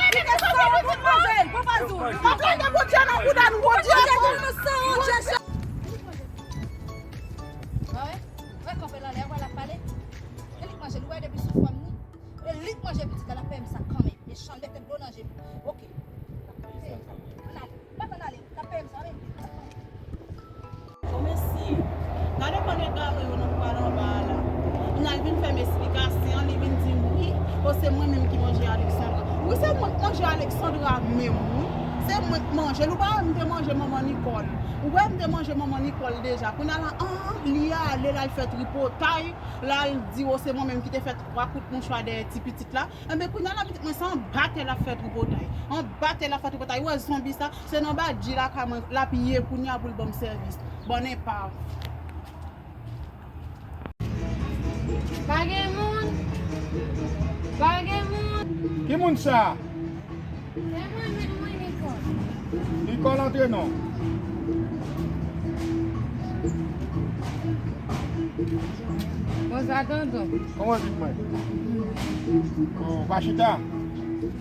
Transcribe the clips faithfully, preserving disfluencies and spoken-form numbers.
pa kite sa, w ap manje l, pran pa zou. W ap lage Bondye nan bouda nou, Bondye. Bondye, Bondye, Bondye. Wè, wè, kanpe l anlè, wè, l ap pale. E li k manje l, wè, depi sou fwa m ni. E li k manje pitit la, l ap peye m sa kanmenm. E chan l mete dlo nan je m. Oke. Ann ale. Bat ann ale. L ap peye m sa menm. O mesye, gade kòman egare yo nan pral anba a la. Kounye a l vin fè m esplikasyon, li vin di m, wi, o se mwen menm ki manje Alexandra. Wi, se mwen k manje Alexandra menm, wi. Se mwen k manje l. Ou pa wè m te manje manman Nicole. Ou wè m te manje manman Nicole deja. Kounye a la, an, li ale, l al fè tripotay. La, l di, o, se mwen menm ki te fè twa kout mouchwa dèyè ti pitit la. Enben, kounye a la, pitit mwen, se anba tè l ap fè tripotay. Anba tè l ap fè tripotay. Ou wè zonbi sa, se nan badji lakay mwen l ap ye kounye a pou l ban m sèvis. Bann enpav. Pa gen moun. Pa gen moun. Ki moun sa? Se mwen menm, wi, Nicole. Nicole, antre non. Bonswa, tonton. Kòman pitit mwen? O, pa chita.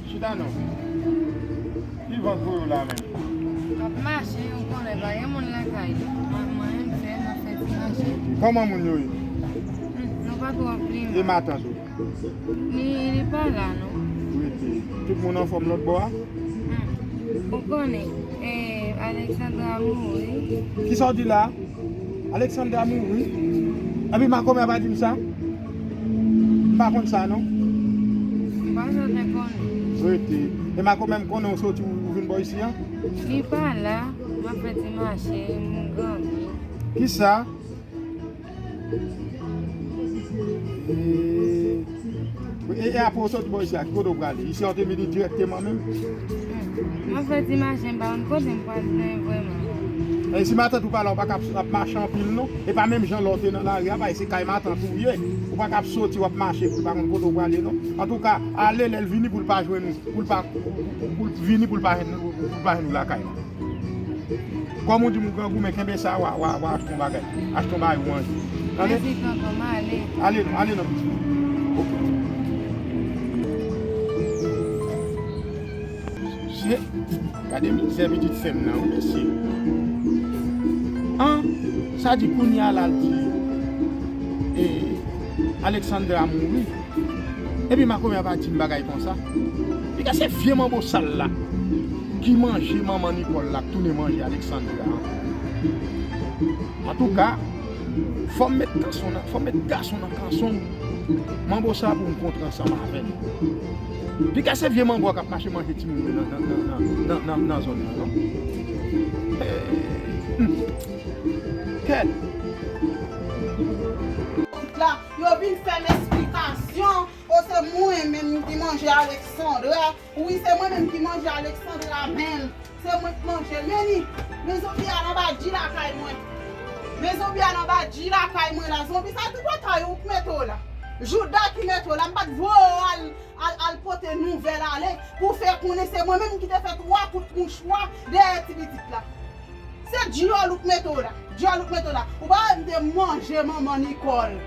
Chita non. Ki vant voye w la menm? M ap mache, ou konnen pa gen moun lakay li. Mwen, mwen menm sèl, m ap fè ti mache. Kòman moun yo ye? Hmm, nou pa twò pli mal. E matant ou? Li, li pa la, non. Rete. Tout moun anfòm lòt bò a? Hmm. Ou konnen, eh, Alexandra mouri. Kisa w di la? Alexandra mouri? Epi makomè a pa di m sa? M pa konn sa, non. M pa janm konnen. Rete. E makomè m konnen w soti, ou, ou vin bò isi a? Li pa la, m ap fè ti mache, m grangou. Kisa? E, e, e apre w soti bò isi a, ki kote w prale? Isi a w te vini dirèkteman menm? Hmm. M ap fè ti mache, m pa konn kote m pral nan vrèman. E si matant ou pa la, ou pa ka ap, ap mache anpil non. E pa menm jan lè w te nan lari a, bay se kay matant ou ye. Ou pa ka ap soti, w ap mache, pou l pa konn kote w prale non. Antouka, ale lè l vini pou l pa jwenn ou, pou l pa, pou, pou, pou l vini pou l pa jwenn, pou l pa jwenn ou lakay la. Kòm ou di m ou grangou, men kenbe sa, w a, w a, w a achte yon bagay. Achte yon bagay ou manje. Tande? Mèsi, tonton, m ale. Ale non, ale non, pitit mwen. Ok. Mesye, gade mizè pitit sè m nan, wi, mesye. An, sa di kounye a la, l di, e, Alexandra mouri. Epi makomè a pa di m bagay konsa. Piga se vye manbo sal la ki manje manman Nicole la, k tounen manje Alexandra. Antouka, fò m met kanson nan, fò m met gason nan kanson m. Manbo sa pou m kontre ansanm avè l. Piga se vye manbo a k ap mache manje timoun yo nan, nan, nan zòn nan, non? Eh, hmm. Kèt. Yo vin fè m esplikasyon. O, se mwen menm ki manje Alexandra. Wi, se mwen menm ki manje Alexandra menm. Se mwen k manje l. Men li, men zonbi a nan badji lakay mwen. Men zonbi a nan badji lakay mwen la. Zonbi sa tout pwatay ou k mete w la. Jouda ki mete w la. M pa t voye w al, al, al pote nouvèl ale pou fè konnen se mwen menm ki te fè twa kout mouchwa dèyè ti pitit la. Se dyòl ou k mete w la. Dyòl ou k mete w la. Ou pa wè m te manje manman Nicole.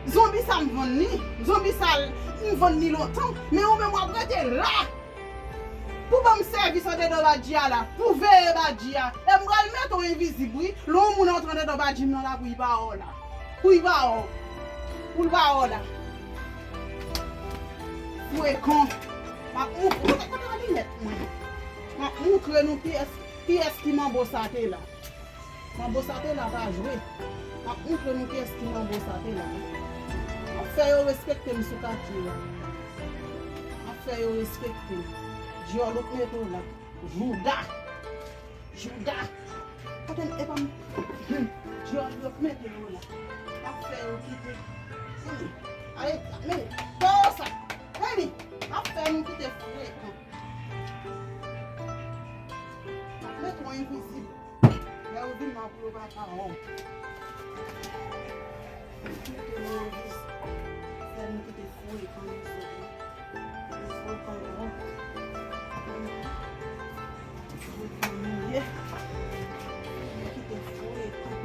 Zonbi sa m vann li. Zonbi sa m vann li lontan. Men ou menm w ap rete la. Pou ban m sèvis andedan badji a la. Pou veye badji a. E m pral mete w envizib wi. Lè yon moun antre andedan badji m nan la pou li pa wè w la. Pou li pa wè w. Pou l pa wè w la. Frekan. M ap moutre, kote, kote linèt mwen? M ap moutre nou kiyès, kiyès ki manbo sa te la. Manbo sa te la pa jwe. M ap moutre nou kiyès ki manbo sa te la. M ap fè yo respekte m sou katye a. M ap fè yo respekte m. Dyòl ou k mete w la. Jouda. Jouda. Kote m, epa m. Hmm. Dyòl yo k mete yo la. M ap fè yo kite. Vini. Ale, men, to sa. Vini. M ap fè nou kite frekan. M ap mete w envizib. Lè yo vin nan pou yo pa ka wè w. Mete w envizib. Fè nou kite frekan nou sou. Frekan nou. Frekan nou ye. Kite frekan.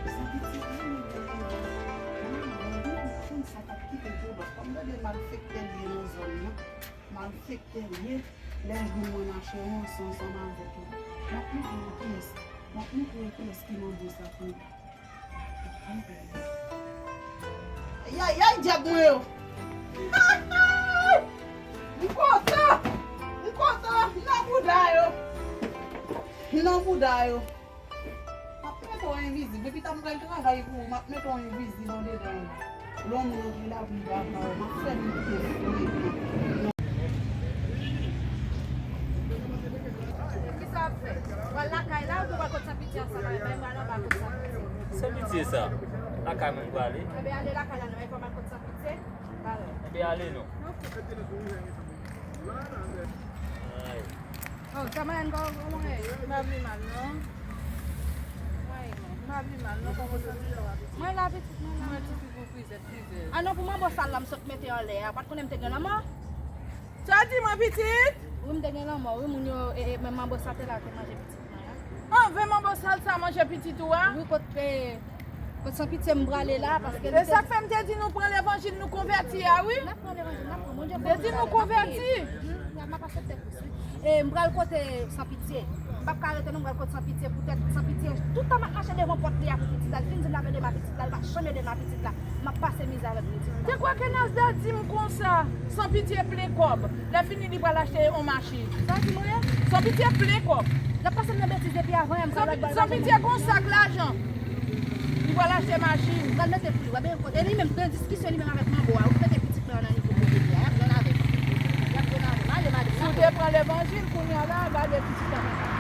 Sa ki ti moun yo, moun yo konn sa k ap kite pou lòt. Kòm gade malfektè l ye nan zòn nan. Malfektè l ye. Lè l jwenn mwen mache ranse ansanm avèk li. M ap moutre nou kiyès, m ap moutre nou kiyès ki manbo sa pou li. Ayayay, dyab mwen yo! M kontan! M kontan! M nan bouda yo! M nan bouda yo! M ap mete w envizib. Depi ta m pral travay pou ou, m ap mete w envizib andedan. Lè yon moun antre la pou li pa ka wè, m ap fè moun kite fou. Kisa w ap fè? W al lakay la, ou pral kot San Pitye ansanm avè m, m al anba kot San Pitye. San Pitye sa? Lakay mwen m prale. Enben ale lakay la non, e pa m al kot San Pitye. Enben ale non. Oh, sa mwen ann gò mwen. M pa vle mal non. Mwen, m pa vle mal non, kòman w santi w? Mwen la pitit, mwen la. Mwen ti fi pou frizèt, frizèt. Ah non, pou manbo sal la m sot mete anlè a, ou pa t konnen m te gen lanmò? Sa di mwen pitit? Wi, m te gen lanmò, wi, moun yo, e, e, men manbo sa te la te manje pitit mwen an. Anven manbo sal sa manje pitit ou a? Wi, kot, e, kot San Pitye m prale la, paske li te... E sa k fè m te di nou pran levanjil, nou konvèti a, wi. N ap pran levanjil, n ap pran, Bondye konn sa. Te di nou konvèti. Hmm, m ap aksepte kris, wi. E m pral kote Sanpitye. M p ap ka rete non, m pral kote Sanpitye poutèt Sanpitye. Tout tan m ap mache devan pòt li a pou pitit la. Li fin di m l ap ede m ak pitit la, li pa janm ede m ak pitit la. M ap pase mizè avèk pitit la. Te kwè ke Nasda di m konsa, Sanpitye plen kòb. Lè fini, li pral achte yon machin. Sa di mwen? Sanpitye plen kòb. L ap pase m nan betiz depi avan yè, m sa Sanpi-, Sanpitye gon sak lajan. Li pral achte machin. Pral mete pou li, w ap kote. E li menm, nan diskisyon li menm avèk manbo a, ou mete pitit mwen an nan nivo kote li a, y ap jwenn avè m. Y ap jwenn avè m. Ale, madanm. Si w te pran levanjil, kounye a la, gade pitit la.